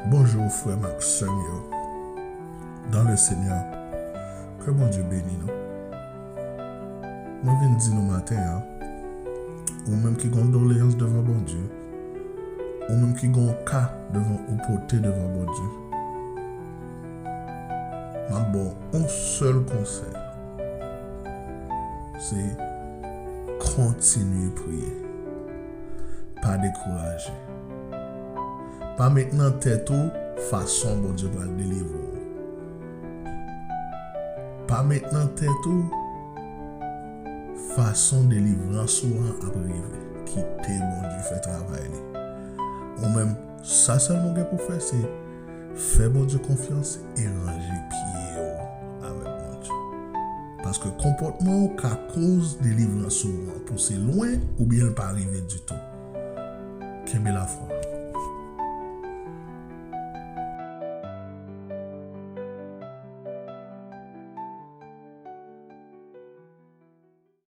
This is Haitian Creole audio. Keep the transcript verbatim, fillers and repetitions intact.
Bonjou, frè m ak sè m yo dans le Seigneur. Ke Bondye beni nou. Mwen vin di nou maten an, ou menm ki gen yon doleyans devan Bondye, ou menm ki gen yon ka devan ou pote devan Bondye, m ap ba w yon sèl konsèy. Se kontinye priye. Pa dekouraje. Pa met nan tèt ou fason Bondye pral delivre w. Pa met nan tèt ou fason delivrans ou an ap rive. Kite Bondye fè travay li. Ou menm, sa sèlman w gen pou fè, se fè Bondye konfyans e ranje pye w avèk Bondye. Paske konpòtman w ka koz delivrans ou an pouse lwen oubyen l pa rive ditou. Kenbe lafwa.